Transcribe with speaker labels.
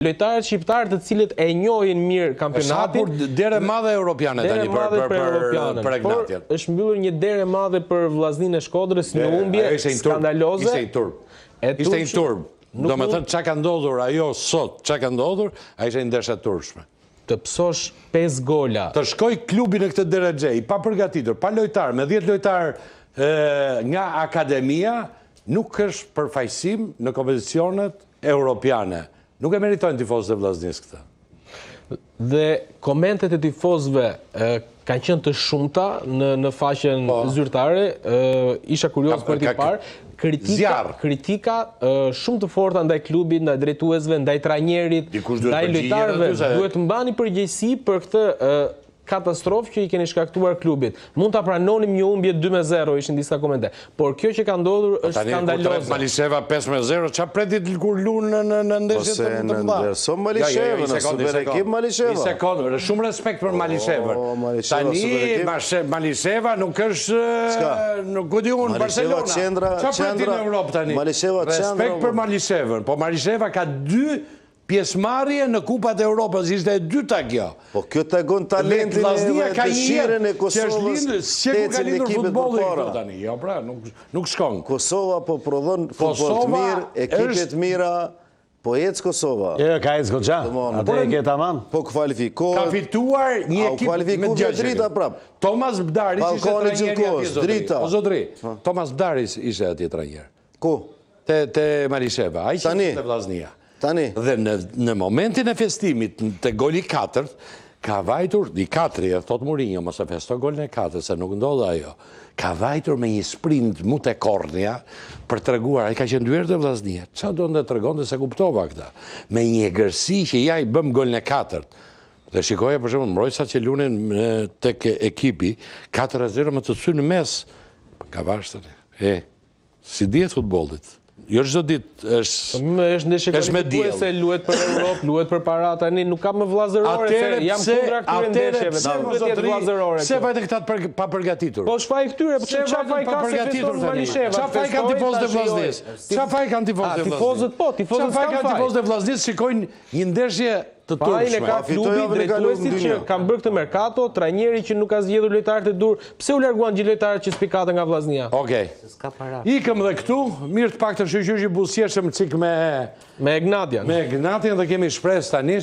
Speaker 1: Lojtarët shqiptarë të cilët e njohin mirë kampionatin.
Speaker 2: Është hapur derë e madhe europiane tani për për për për
Speaker 1: Egnatian. Por është mbyllur një derë e madhe për Vllazninë e Shkodrës, një humbje skandaloze.
Speaker 2: Ishte një turp. Ishte një turp. Domethënë ça ka ndodhur ajo sot, ça ka ndodhur, ajo ishte një ndeshje e turpshme.
Speaker 1: Të pësosh 5 gola.
Speaker 2: Të shkojë klubi në këtë derexhe, i papërgatitur, pa lojtarë, me 10 lojtarë nga akademia, nuk është përfaqësim në kompeticionet europiane. Nuk e meritojnë tifozët e Vllaznisë
Speaker 1: këtë. Dhe komentet e tifozëve kanë qenë të shumta në në faqen po. zyrtare, isha kurioz për t'i parë kritika kritika shumë të forta ndaj klubit, ndaj drejtuesve, ndaj trajnerit, ndaj lojtarëve, duhet të mbani përgjegjësi për këtë katastrofë që i keni shkaktuar klubit. Mund ta pranonim një humbje 2-0, ishin disa komente. Por kjo që ka ndodhur po është skandaloze.
Speaker 2: Tani kur Malisheva 5-0, ça pret ti kur luan në në në ndeshje të të
Speaker 3: mëdha? Po se Malisheva, në super ekip Malisheva.
Speaker 2: Një sekondë, shumë respekt për Malishevën. Tani Malisheva nuk është nuk ku di unë Barcelona. Ça pret ti në Europë tani?
Speaker 3: Malisheva
Speaker 2: qendra. Respekt për Malishevën, po Malisheva ka dy Pjesëmarrje në Kupat e Europës ishte e dyta
Speaker 3: kjo. Po kjo tregon talentin
Speaker 2: e
Speaker 3: dëshirën e Kosovës
Speaker 2: të ecin ekipet përpara. Tani, jo pra, nuk nuk shkon.
Speaker 3: Kosova po prodhon futboll të mirë, ekipe të mira, po ec Kosova.
Speaker 4: Jo, jo, ka ec goxha. Atë e ke tamam.
Speaker 3: Po kualifikohet.
Speaker 2: Ka fituar një ekip
Speaker 3: me Drita prap.
Speaker 2: Thomas Bdaris ishte trajneri atje zotëri.
Speaker 3: Drita.
Speaker 2: O zotëri, Thomas Bdaris ishte atje trajner.
Speaker 3: Ku?
Speaker 2: Te, te Malisheva, ai që te Vllaznia.
Speaker 3: Tani.
Speaker 2: Dhe në, në momentin e festimit, te goli i katërt, ka vajtur, i katri, e thot Mourinho, mos e festo golin e katërt, se nuk ndodh ajo. Ka vajtur me një sprint mu te kornia, për treguar, ai ka qenë dy herë te Vllaznia. Ça donte të tregonte s'e kuptova këtë. Me një egërsi që ja i bëm golin e katërt. Dhe shikoja për shembull mbrojtësat që lunin tek ekipi, 4-0 me të sy në mes. Ka vashtë tani. E, S'i dihet futbollit. Jo çdo ditë
Speaker 1: është po, është ndeshje kualifikuese, luhet për Europë, luhet për para tani, nuk ka më vllazërore se jam kundra këtyre ndeshjeve.
Speaker 2: Pse mos do të vllazërore? Pse vajtën këta të papërgatitur?
Speaker 1: Po ç'faj këtyre, po çfarë faj ka se feston
Speaker 2: Malisheva? Çfarë faj kanë tifozët e Vllaznisë? Çfarë faj kanë tifozët e Vllaznisë?
Speaker 1: Tifozët po, tifozët
Speaker 2: kanë faj. Çfarë faj kanë tifozët e Vllaznisë shikojnë një ndeshje të
Speaker 1: turpshme. Fajin e ka klubi, drejtuesit që kanë bërë këtë merkato, trajneri që nuk ka zgjedhur lojtarët e duhur. Pse u larguan gjithë lojtarët që spikatën nga
Speaker 2: Vllaznia? Okej. Ikëm dhe këtu, mirë të paktën shyqyr që buzëqeshëm çik me
Speaker 1: me Egnatian.
Speaker 2: Me Egnatian dhe kemi shpresë tani.